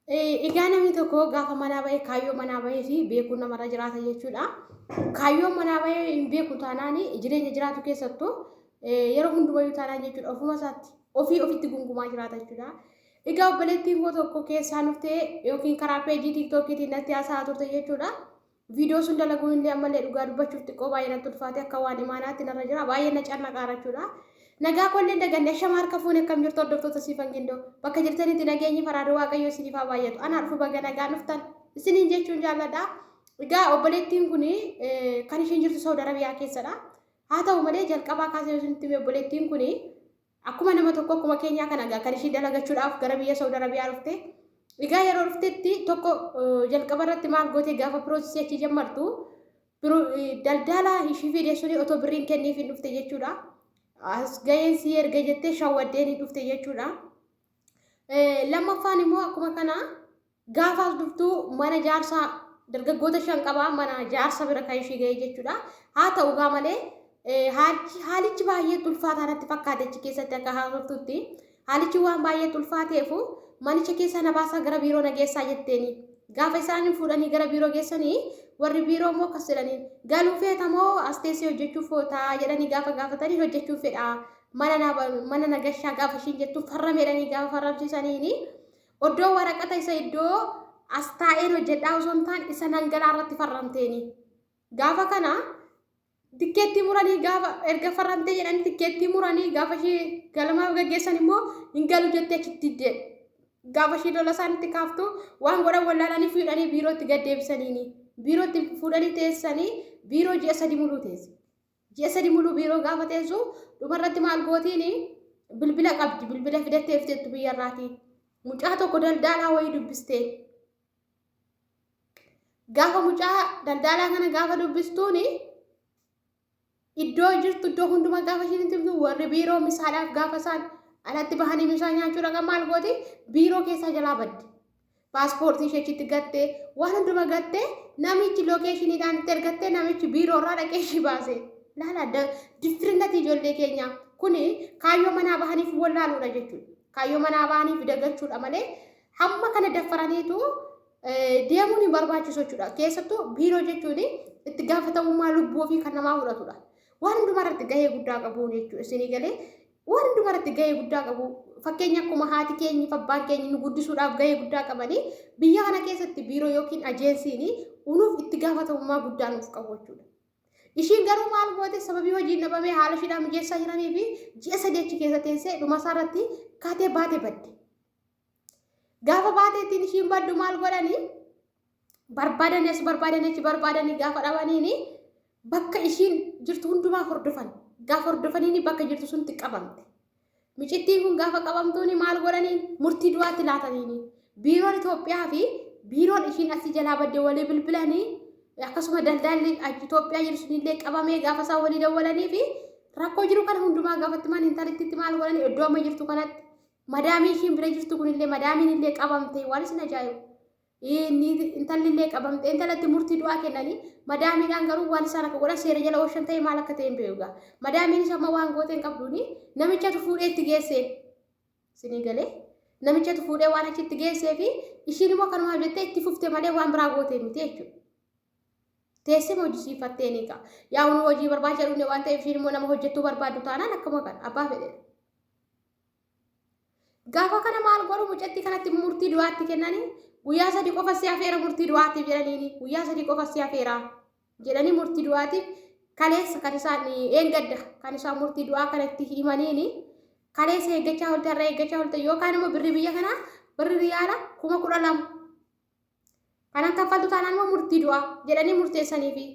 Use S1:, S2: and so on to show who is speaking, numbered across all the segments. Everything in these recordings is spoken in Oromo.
S1: Egaa namni tokko gaafa manaa bahee kaayyoo manaa bahee fi beekuun namarra jiraata jechuudha. Kaayyoo manaa bahee hin beeku taanaan jireenya jiraatu keessattuu yeroo hundumayyuu taanaan jechuudha ofuma isaatti ofii ofitti gungumaa jiraata jechuudha. Egaa obboleettiin koo tokko keessaa nuftee yookiin karaa peejii tiiktookiitiin natti haasa'aa turte jechuudha. Viidiyoo sun dalaguun illee ammallee dhugaa dubbachuuf xiqqoo baay'ee natti ulfaate akka waan imaanaatti narra jira baay'ee na cannaqaara jechuudha. Nagaa koollee hin daganne ashama harka fuune akkam jirtu hordoftoota siifan gindoo bakka jirtanitti nageenyi faraada waaqayyoo isiniif haa baay'atu anaa dhufu baga nagaan dhuftan isiniin jechuun jaalladha. Egaa obboleettiin kun kan isheen jirtu Saudi Arabiyaa keessadha. Haa ta'u malee jalqabaa kaasee isinitti hime obboleettiin kun Akkuma nama tokko akkuma keenyaa kana egaa kan ishii dalagachuudhaaf gara biyya Saudi Arabiyaa dhufte. Egaa yeroo dhuftetti tokko jalqaba irratti maal goote gaafa piroosesii achi jammartu daldala ishii fide suni otoo birriin kenniif hin dhufte jechuudha. As gaheen sii erga jettee shawwaddeen hin dhufte jechuudha. Lammaffaan immoo akkuma kana Gaafa as dhuftu mana jaarsaa dargaggoota 5 qaba mana jaarsa bira kan ishii ga'e jechuudha. Haa ta'u gaa malee haalichi baay'ee ulfaataa natti fakkaate achi keessatti akka haasoftutti. Haalichi waan baay'ee ulfaateefu manicha keessaa na baasaa gara biiroo na geessaa jetteeni. Gaafa isaan fuudhanii gara biiroo geessanii warri biiroo immoo akkas jedhanii galuu feeta moo as teessee hojjechuu footaa jedhanii gaafa gaafatanii hojjechuu fedha. Mana na gashaa gaafa ishiin jettu farrameedhanii gaafa farramsiisaniini. Oddoo waraqata isa iddoo as taa'een hojjedhaa osoo hin taane isa nan galaa irratti farramteeni. Gaafa kana tikkeettii muranii gaafa erga farramtee jedhanii tikkeettii muranii gaafa ishee galmaaf gaggeessan immoo hin galu jettee achitti diddee. Gaafa ishee lola isaanitti kaaftu waan godhan wallaalanii fuudhanii biirootti gad deebisaniini. Biirootti fuudhanii teessanii biiroo ji'a 3 muluu teesse. Ji'a 3 muluu biiroo gaafa teessu dhumarratti maal gootiin bilbila qabdi bilbila fidattee dhufteettu biyyarraati. Mucaa tokko daldaalaa wayii dubbistee. Gaafa mucaa daldaalaa kana gaafa dubbistuuni iddoo jirtu iddoo hundumaa gaafa isheen itti himtu warri biiroo misaadhaaf gaafa isaan alatti bahanii misaa nyaachuu dhaqan maal gooti biiroo keessaa jalaa baddi. Paaspoortii ishee achitti gattee waan hunduma gattee namichi lookeeshiniidhaan itti ergattee namichi biiroo irraa dhaqee ishii baase. Laala diffirinnati ijoollee keenyaa kuni kaayyoo manaa bahaniif wallaaluudha jechuudha. Kaayyoo manaa bahaniif dagachuudha malee hamma kana daffaraniitu deemuun hin barbaachisu jechuudha. Keessattuu biiroo jechuun itti gaafatamummaa lubbuu ofii kan namaa fudhatudha. Waan hundumaa irratti gahee guddaa qabu jechuudha. Isinii galee waan hundumaa irratti gahee guddaa qabu. Fakkeenya akkuma haati keenyi fi abbaan keenyi nu guddisuudhaaf gahee guddaa qabanii biyya kana keessatti biiroo yookiin ajeensiin unuuf itti gaafatamummaa guddaa nuuf qabu jechuudha. Ishiin garuu maal goote sababii hojiin dhabamee haala ishiidhaan mijeessaa jiranii fi ji'a 3 achi keessa teessee dhuma isaa irratti kaatee baate badde. Gaafa baateettiin ishiin baddu maal godhanii barbaadanii as barbaadanii achi barbaadanii gaafa dhabaniini bakka ishiin jirtu hundumaa hordofan. Gaafa hordofaniini bakka jirtu sunti qabamte. Micittiin kun gaafa qabamtuuni maal godhanii murtii du'aatti laataniini. Biiroon Itoophiyaa fi biiroon ishiin asii jalaa badde walii bilbilanii akkasuma daldaalli achi Itoophiyaa jiru sunillee qabamee gaafa isaan walii dawwalanii fi rakkoo jiru kana hundumaa gaafatti maan intalittitti maal godhanii iddoo amma jirtu kanatti Madaamii ishiin bira jirtu kunillee madaamiin illee qabamte waan isin ajaa'ibu. Inni intalli illee qabamte intalatti murtii du'aa kennanii madaamiidhaan garuu waan isaan akka godhan seera jala oolchan ta'e maal akka ta'e hin beeku gaa. Madaamiinis amma waan goote hin qabduuni namichatu fuudhee itti geesseen. Isinii galee namichatu fuudhee waan achitti geessee fi ishiin immoo kanumaaf jettee itti fufte malee waan biraa goote miti jechuudha. Teessee hojjisiifattee ni kaa. Yaa nu hojii barbaacha dhufne waan ta'eef ishiin immoo nama hojjettuu barbaaddu taanaan akkuma kana abbaa fedhe. Gaafa kana maal godhu mucattii kanatti murtii du'aatti kennanii guyyaa 3 qofa si hafeera murtii du'aatiif jedhaniini guyyaa 3 qofa si hafeera jedhanii murtii du'aatiif kaleessa kan isaan eengadda kan isaan murtii du'aa kanatti himaniini kaleessa eeggachaa oolte har'a eeggachaa oolte yookaan immoo birri biyya kanaa birri riyaala 12,000 kanan kaffaltu taanaan immoo murtii du'aa jedhanii murteessaniifi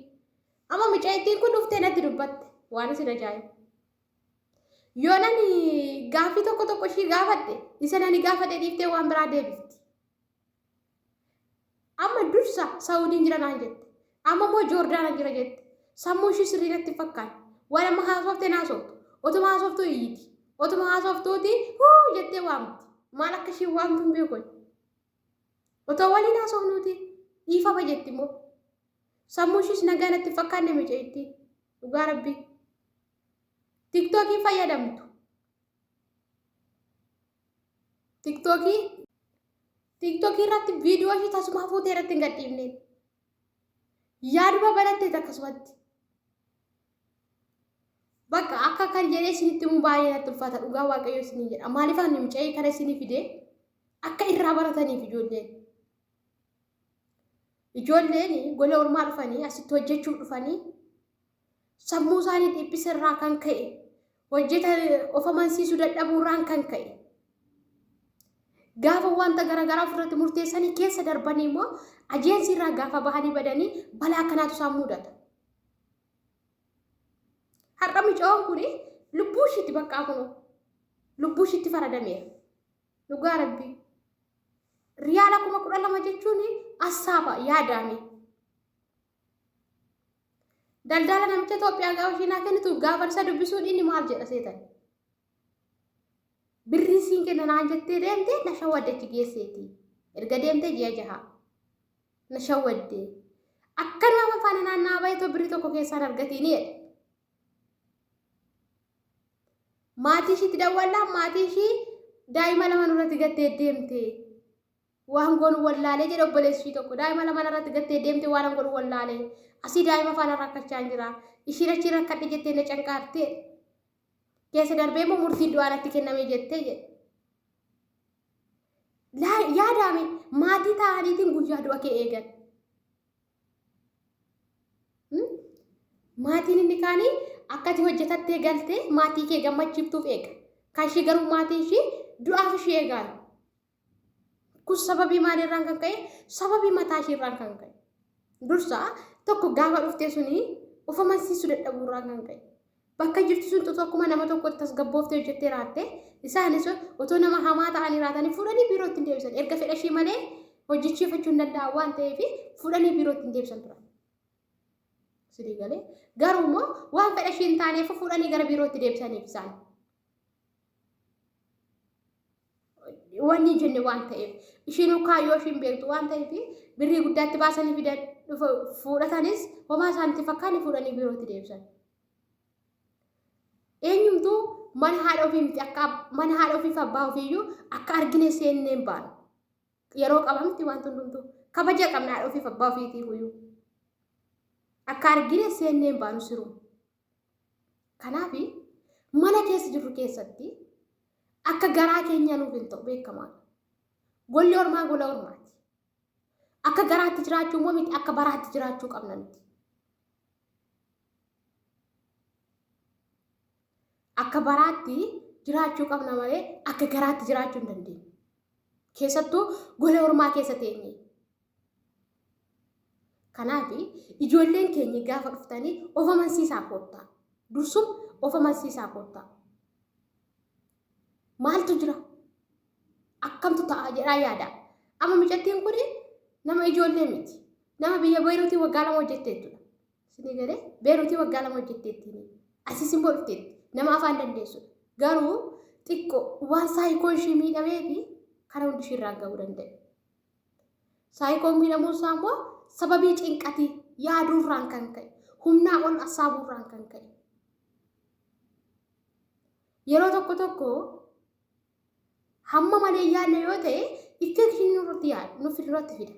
S1: amma mucayittiin kun dhuftee natti dubbatte waan isin ajaa'ibu. Yoo nani gaaffii tokko tokko ishii gaafadhe isa nani gaafadhe dhiiftee waan biraa deebifti. Amma dursa Saawudiin jira naan jette. Amma immoo Joordaanan jira jette. Sammuu ishii sirrii natti hin fakkaanne. Waan amma haasofte naasoftu. Otuma haasoftuu iyyiti. Otuma haasoftuuti huu jettee waamti. Maal akka ishiin waamtu hin beeku. Otoo waliin haasofnuuti dhiifama jetti immoo. Sammuu ishiis nagaa natti hin fakkaanne mucayittiin. Dhugaa rabbii. Tiktookii fayyadamtu. Tiktookii Tiiktookii irratti viidiyoo ishii tasumaa fuutee irratti hin gadhiifne. Yaaduma banatteet akkasumatti. Bakka akka kan jedhee isinitti himuu baay'ee natti ulfaata dhugaa waaqayyo isinii jedha. Maaliif ani mucayyee kana isinii fidee akka irraa barataniif ijoolleen. Ijoolleen gola ormaa dhufanii asitti hojjechuuf dhufanii sammuu isaanii dhiphisa irraa kan ka'e hojjeta of amansiisuu dadhabuu irraan kan ka'e gaafa wanta garaagaraa ofirratti murteessanii keessa darbanii immoo ajeensii irraa gaafa bahanii badanii balaa akkanaatu isaan mudata. Har'a mucaan kun lubbuu ishiitti baqqaa kunoo lubbuu ishiitti faradameera. Dhugaa rabbii. Riyaala 12,000 jechuun assaaba yaadaame. Daldala namicha Itoophiyaa gaafa ishee naa kennitu gaafa isa dubbisuun inni maal jedha seetan. Birrii siin kenna naan jettee deemte na shawwadde achi geesseeti. Erga deemtee ji'a jaha na shawwadde. Akka nama faana naanna'aa baay'ee birrii tokko keessaan argatiin jedhe. Maatii ishiitti dawwallaa maatii ishii daa'ima lama nurratti gattee deemte. Waan goonu wallaalee jedhe obboleessi ishii tokko daa'ima lama narratti gattee deemte waan godhu wallaalee. Asii daa'ima faana rakkachaa jira. Ishiin achii rakkadhe jettee na canqaarte. Keessa darbee immoo murtiin du'aa natti kenname jettee jedhe. Yaadaame maatii ta'aniitiin guyyaa du'a kee eegan. Maatiin inni kaanii akkati hojjetattee galtee maatii kee gammachiiftuuf eega. Kan ishii garuu maatiin ishii du'aaf ishii eegaan. Kun sababii maaliirraan kan ka'e? Sababii mataa ishiirraan kan ka'e. Dursa tokko gaafa dhuftee suni of amansiisuu dadhabuurraan kan ka'e. Bakka jirtu sun otoo akkuma nama tokkotti tasgabbooftee hojjettee raatte isaanis otoo nama hamaa ta'anii raatanii fuudhanii biirootti hin deebisan. Erga fedha ishii malee hojjechiifachuu hin danda'an waan ta'eef fuudhanii biirootti hin deebisan turan. Sidii galee garuu immoo waan fedha ishii hin taaneef fuudhanii gara biirootti deebisaniif isaan. Wanni hin jenne waan ta'eef ishiinuu kaayyoo ishiin beektu waan ta'eef birrii guddaatti baasanii fidan fuudhatanis homaa isaanitti fakkaanni fuudhanii biirootti deebisan. Eenyumtuu mana haadha ofii miti akka mana haadha ofiif abbaa ofiiyyuu akka argine seennee hin baanu. Yeroo qabamti wanti hundumtuu kabaja qabna haadha ofiif abbaa ofiitiif iyyuu. Akka argine seennee hin baanu siruu. Kanaaf mana keessa jirru keessatti akka garaa keenyaa nuuf hin ta'u beekamaadha. Golli ormaa gola ormaati. Akka garaatti jiraachuu immoo miti akka baraatti jiraachuu qabna nuti. Akka baraatti jiraachuu qabna malee akka garaatti jiraachuu hin dandeenyu. Keessattuu gola ormaa keessa teenye. Kanaaf ijoolleen keenya gaafa dhuftanii of amansiisaa koottaa. Dursum of amansiisaa koottaa. Maaltu jira? Akkamtu ta'a jedhaa yaada. Amma mucattiin kun nama ijoollee miti. Nama biyya Beeruutii waggaa 2 hojjetteettudha. Isinii galee Beeruutii waggaa 2 hojjetteettiin. Asiis immoo dhufteetti. Nama afaan dandeessudha. Garuu xiqqoo waan saayikoon ishii miidhameefi kana hundi ishii irraan ga'uu danda'e. Saayikoon miidhamuun isaa immoo sababii cinqatii yaaduurraan kan ka'e humnaa ol assaabuurraan kan ka'e. Yeroo tokko tokko hamma malee yaadne yoo ta'e infekshinii nurratti yaada nuuf irratti fida.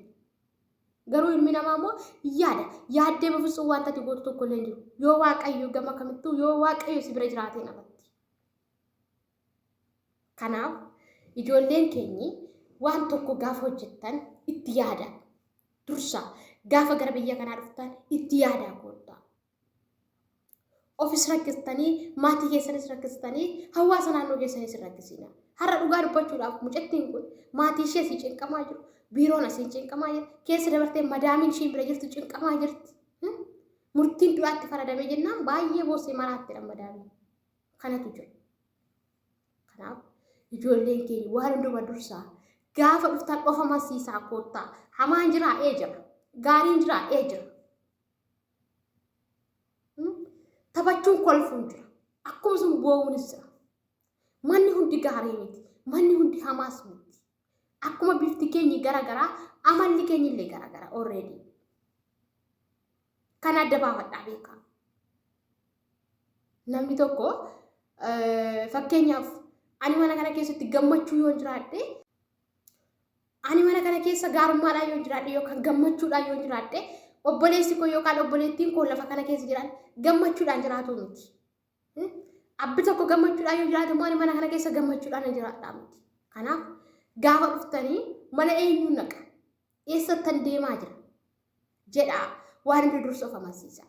S1: Garuu ilmi namaa immoo yaada yaaddee bafisuu wanta ati gootu tokko illee hin jiru. Yoo Waaqayyo gama kamittuu yoo Waaqayyo si bira jiraateen alatti. Kanaaf ijoolleen keenyi waan tokko gaafa hojjettan itti yaada. Dursa gaafa gara biyya kanaa dhuftan itti yaadaa koottaa. Ofis rakkistanii, maatii keessanis rakkistanii, hawaasa naannoo keessanis hin rakkisiina. Har'a dhugaa dubbachuudhaaf mucattiin kun maatii ishee asii cinqamaa jiru, biiroon asii cinqamaa jira, keessa dabartee madaamiin ishiin bira jirtu cinqamaa jirti. Murtiin du'aatti faradamee jennaan baay'ee boossee maraattidha madaamiin. Kanatu jira. Kanaaf ijoolleen keenya waan hunduma dursaa gaafa dhuftan of amansiisaa koottaa. Hamaan jiraa ee jira. Gaariin jiraa ee jira. Taphachuun kolfuun jira. Akkuma sun boo'uunis jira. Manni hundi gaarii miti. Manni hundi hamaas miti. Akkuma bifti keenyi gara garaa amalli keenya illee gara gara already. Kan adda baafadhaa beekaa. Namni tokko fakkeenyaaf ani mana kana keessatti gammachuu yoon jiraadhe Ani mana kana keessa gaarummaadhaan yoo jiraadhe yookaan gammachuudhaan yoo jiraadhe obboleessi koo yookaan obboleettiin koo lafa kana keessa jiran gammachuudhaan jiraatu miti. Abbi tokko gammachuudhaan yoo jiraate immoo ani mana kana keessa gammachuudhaan jiraadhaa miti. Kanaaf gaafa dhuftanii mana eenyuun naqa? Eessattan deemaa jira? Jedhaa waan hunda dursa of amansiisa.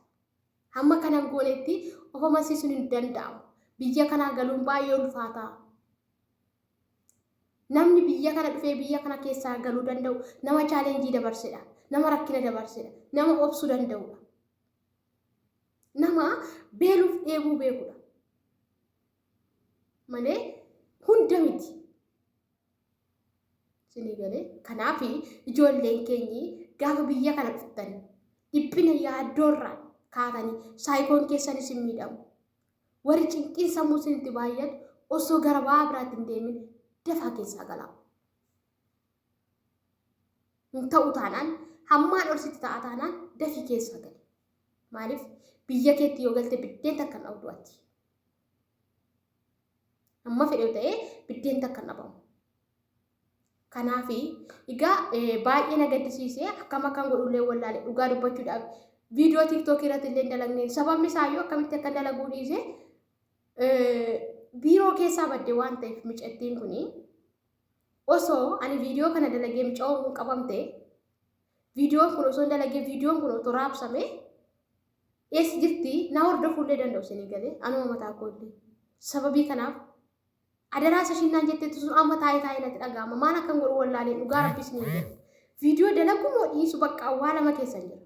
S1: Hamma kanan goonetti of amansiisuun hin danda'amu. Biyya kanaa galuun baay'ee ulfaataa. Namni biyya kana dhufee biyya kana keessaa galuu danda'u nama challenge dabarsedha. Nama rakkina dabarsedha. Nama obsuu danda'udha. Nama beeluuf dheebuu beekudha. Malee hunda miti. Isinii galee kanaaf ijoolleen keenyi gaafa biyya kana dhuftan dhiphina yaaddoorraa kaatanii saayikoon keessanis hin miidhamu. Warri cinqiin sammuu isinitti baay'atu osoo gara ba'aa biraatti hin deemin dafaa keessaa galaa. Hin ta'u taanaan hammaan ol sitti ta'a taanaan dafii keessaa gali. Maaliif biyya keetti yoo galte biddeen takka hin dhabdu ati. Amma fedhe ta'ee biddeen takka hin dhabamu. Kanaaf egaa baay'ee na gaddisiise akkam akkan godhullee wallaale dhugaa dubbachuudhaaf viidiyoo TikTokii irratti illee hin dalagne sababni isaayyuu akkamitti akka dalaguu dhiise biiroo keessaa badde waan ta'eef micattiin kuni osoo ani viidiyoo kana dalagee mucaan kun qabamte viidiyoon kun osoo hin dalagee viidiyoon kun otoo raabsame eessa jirti na hordofuullee danda'u isinii galee anuma mataa koollee sababii kanaaf adaraa isa shinnaan jetteetu sun amma taa'ee taa'ee natti dhaga'ama maal akkan godhu wallaalee dhugaa rabbi isinii jedhu viidiyoo dalaguu moo dhiisu bakka waa lama keessan jira.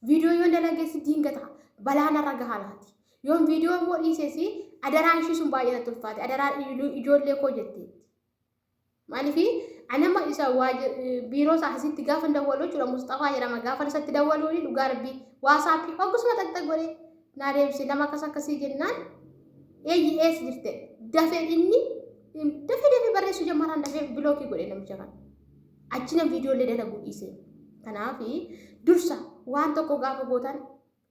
S1: Viidiyoo yoon dalageessi diingata balaa narra gahaa laati. Yoon viidiyoo immoo dhiiseesi adaraan ishii sun baay'ee natti ulfaate adaraan ijoollee koo jetteetti. Maaliif anama isa biiroo isaa asitti gaafa dawwalu jechuudha Musxafaa jedhama gaafa isatti dawwaluuni dhugaa rabbii WhatsAppii hoggasuma xaxxa godhee naa deebise nama akkas akkasii jennaan eeyyi eessa jirte dafee inni dafee dafee barreessuu jammaraan dafee block godhe namicha kana. Achina viidiyoolee dalaguu dhiise. Kanaaf dursa waan tokko gaafa gootan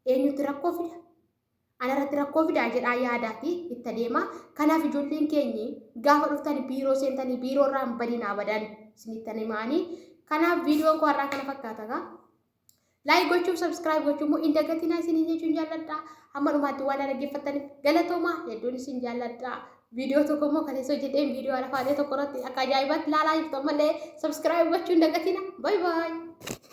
S1: eenyutti rakkoo fida? Anarratti rakkoo fidaa jedhaa yaadaati itti adeema. Kanaaf ijoolleen keenyi gaafa dhuftan biiroo seentanii biiroo irraa hin badin abadan isinitti himaanii. Kanaaf viidiyoon koo har'aa kana fakkaata gaa. Like gochuuf subscribe gochuuf immoo hin dagatinaa isiniin jechuun jaalladha. Hamma dhumaatti waan dhaggeeffattaniif galatoomaa hedduun isin jaalladha. Viidiyoo tokko immoo kan isa hojjedheen viidiyoo alafaatee tokko irratti akka ajaa'ibaatti ilaalaa jirtu ammallee subscribe gochuu hin dagatina. Bye bye.